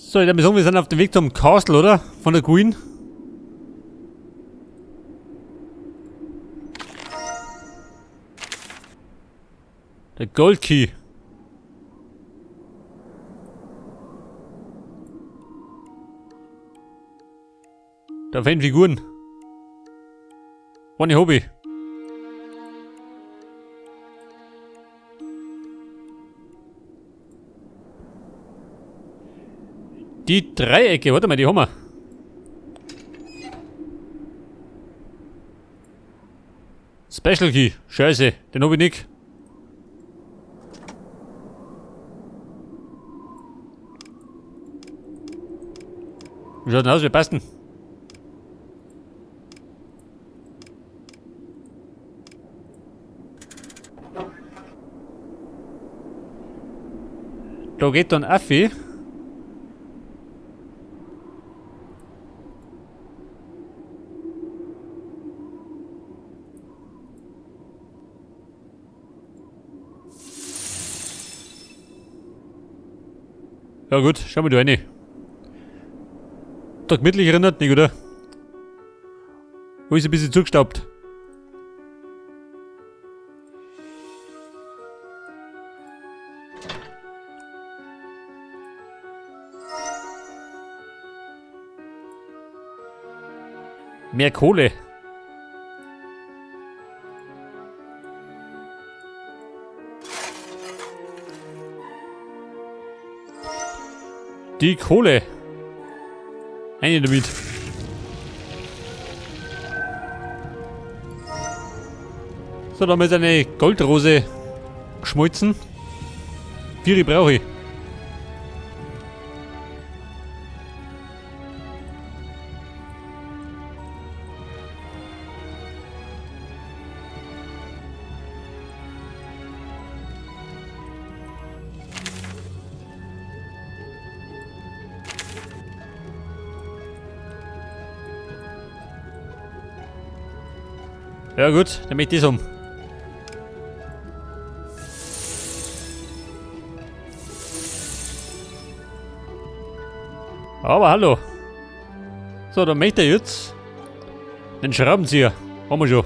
So, ich würde sagen, wir sind auf dem Weg zum Castle, oder? Von der Queen. Der Gold Key. Da fehlen Figuren. One Hobby. Die Dreiecke, warte mal, die haben wir. Special Key, scheiße, den hab ich nicht. Wie schaut denn aus, wir passen. Da geht dann Affi. Ja gut, schau mal da rein. Da gemütlich erinnert nicht, oder? Wo ist ein bisschen zugestaubt? Mehr Kohle. Die Kohle. Eine damit. So, da haben wir jetzt eine Goldrose geschmolzen. 4 brauche ich. Ja gut, dann möchte ich das um. Aber hallo. So, dann möchte ich jetzt den Schraubenzieher. Haben wir schon.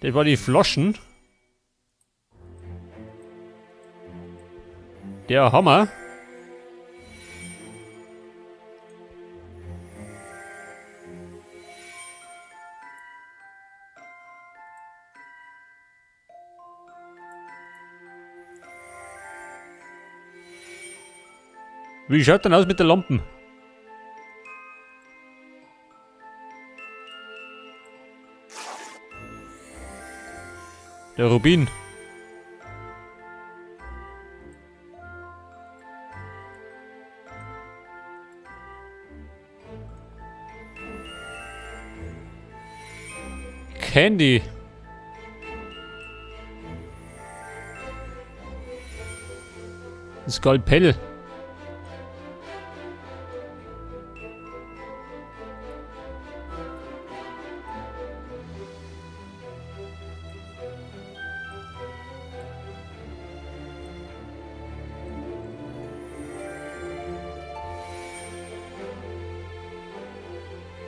Das war die Flaschen. Der Hammer. Wie schaut denn aus mit den Lampen? Der Rubin. Candy. Skalpell.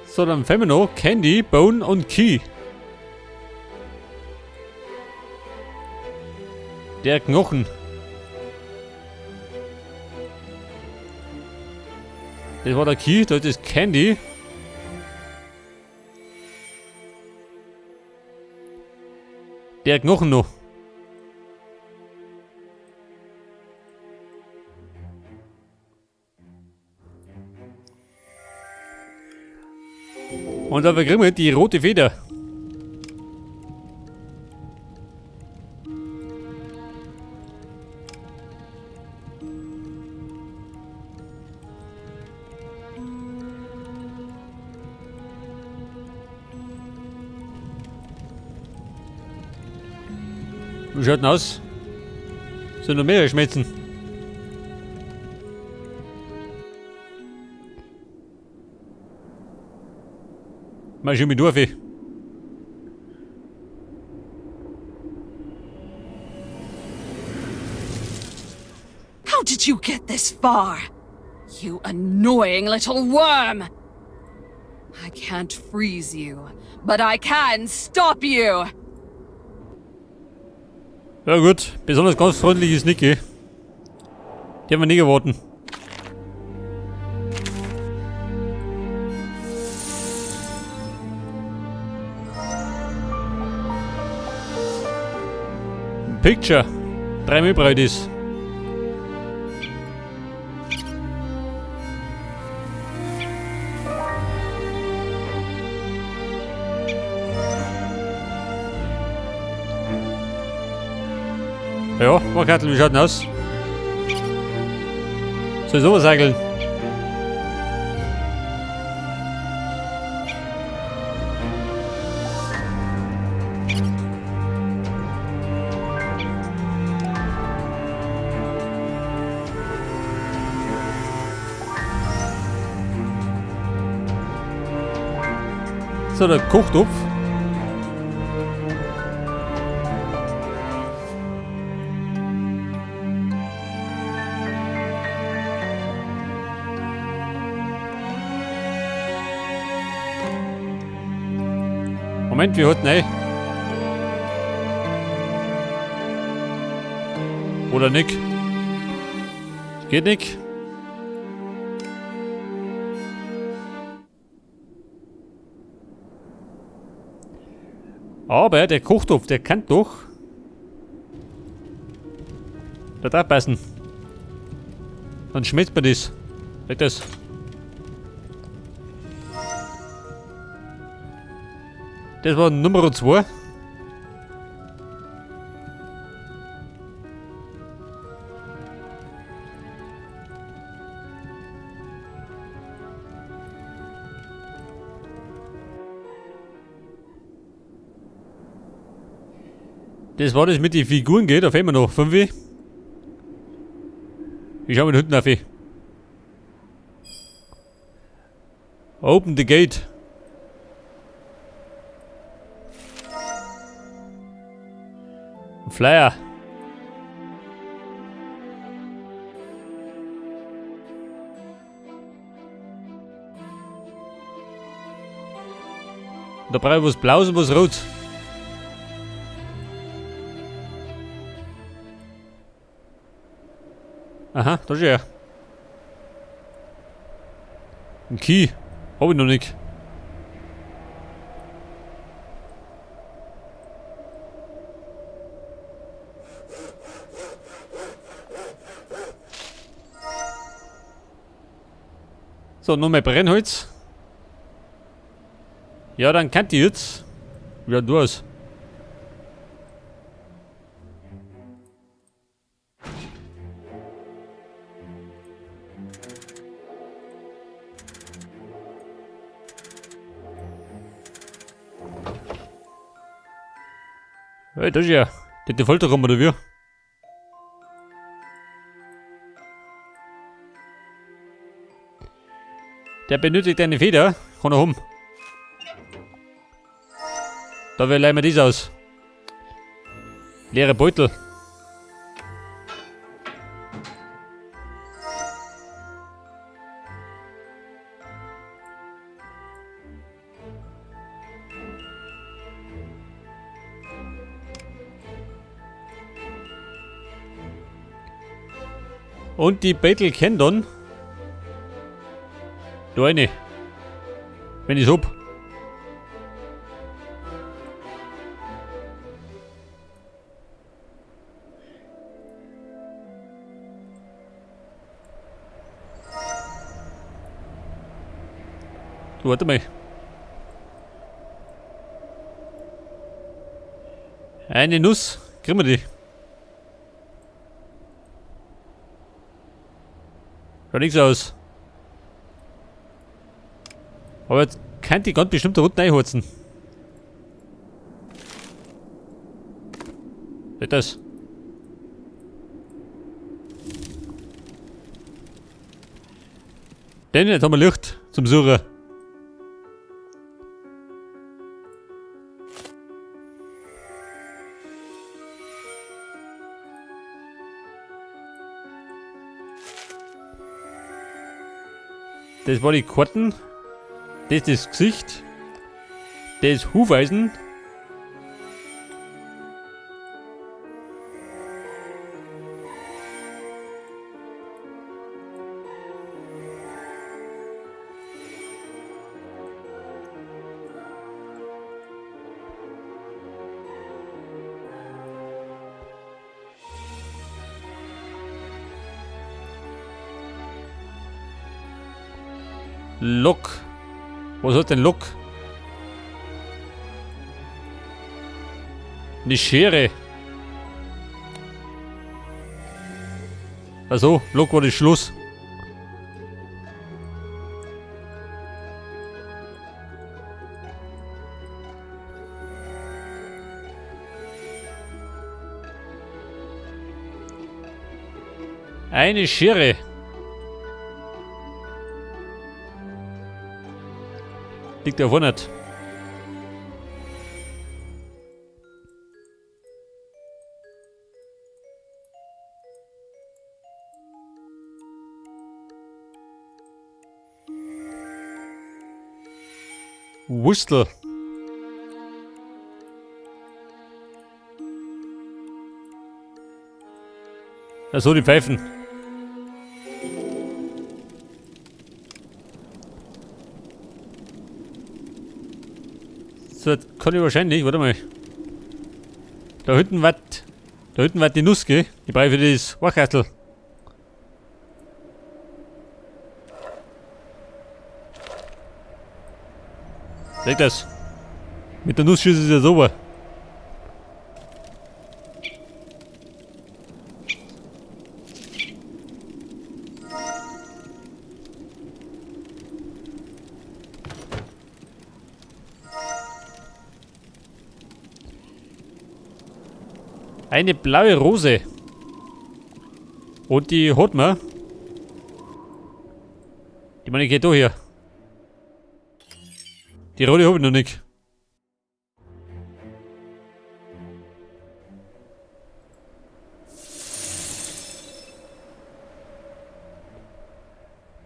So, dann fehlen wir noch Candy, Bone und Key. Der Knochen. Das war der Key, das ist Candy. Der Knochen noch. Und da kriegen wir die rote Feder. Wie schaut denn aus? Sind noch mehrere Schmelzen? Mal schön mit Dorfe. far. You annoying little worm! I can't freeze you, but I can stop you! Ja gut, besonders ganz freundlich ist Niki. Die haben wir nie geworden. Picture. 3 Müllbreit ist. Ja, Wackertel, wie schaut denn aus? Soll ich sowas segeln? So, der Kochtopf. Moment, wir halten ein. Oder nicht? Geht nicht. Aber der Kochtopf, der kann doch da drauf passen. Dann schmeckt man das. Weg das. Das war Nummer 2. Das war das mit den Figuren geht, auf immer noch 5. Ich schau mal hinten auf. Open the gate. Ein Flyer. Da brauche ich was Blaues und was Rotes. Aha, da ist er. Ein Key. Hab ich noch nicht. So, noch mehr Brennholz. Ja, dann kann die jetzt. Ja, du aus. Hey, das ist ja die Folter kommen, oder wie? Der benötigt eine Feder. Kann er haben. Da leihen wir das aus. Leere Beutel. Und die Battle kennt dann. Da eine. Wenn ich's hab. Du, warte mal. Eine Nuss. Kriegen wir die. Schaut nichts aus. Aber jetzt kann die ganz bestimmt da unten einhurzen. Seht das? Denn jetzt haben wir Licht zum Suchen. Das war die Karten. Das ist das Gesicht. Das Hufeisen. Lok. Was hat denn Lok? Eine Schere. Also, Lok war das Schluss. Eine Schere. Liegt ja 100. Whistle. Achso, die Pfeifen. So, das kann ich wahrscheinlich, warte mal. Da hinten wird die Nuss, gell? Die brauche ich für das Wachkastel. Seht das? Mit der Nuss schießt es ja sauber. Eine blaue Rose. Und die hat man. Die meine ich geht da hier. Die rote hab ich noch nicht.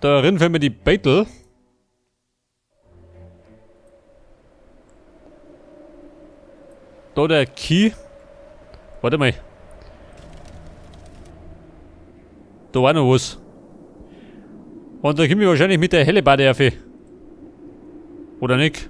Darin finden wir die Beitel. Da der Key. Warte mal. Da war noch was. Und da komme ich wahrscheinlich mit der Hellebarde auf. Oder nicht?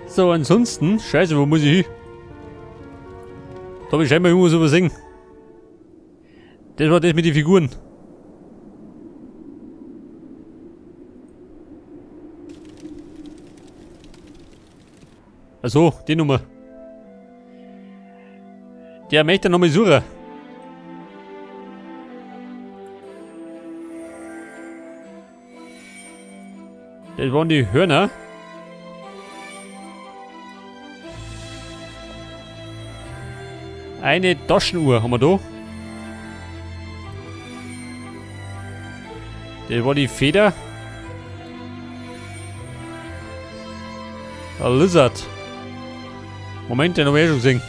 So, ansonsten, scheiße, wo muss ich hin? Da hab ich scheinbar irgendwas übersehen. Das war das mit den Figuren. Achso, die Nummer. Der möchte nochmal suchen. Das waren die Hörner. Eine Taschenuhr haben wir da. Das war die Feder. Der Lizard. Moment, den haben wir eh schon gesehen.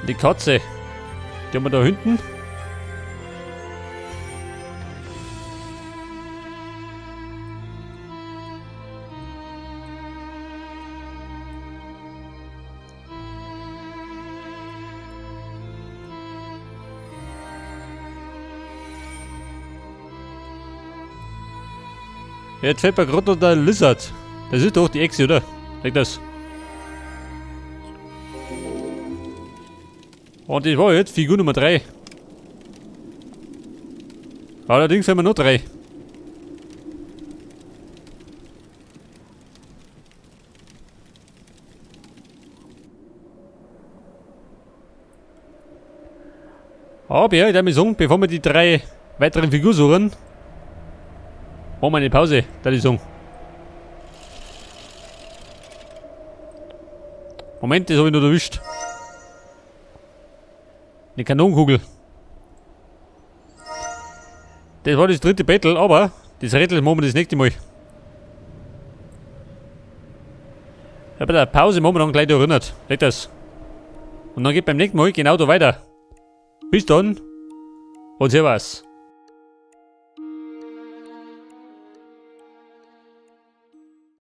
Die Katze. Die haben wir da hinten. Jetzt fällt mir gerade noch der Lizard. Das ist doch die Echse, oder? Leg das. Und das war jetzt Figur Nummer 3. Allerdings haben wir nur drei. Aber ja, ich darf mich sagen, bevor wir die drei weiteren Figuren suchen, machen wir eine Pause, da ich sagen. Moment, das habe ich noch erwischt. Eine Kanonenkugel. Das war das dritte Battle, aber das Rätsel machen wir das nächste Mal. Ja, bei der Pause machen wir dann gleich da erinnert. Leg das. Und dann geht beim nächsten Mal genau da weiter. Bis dann und servus.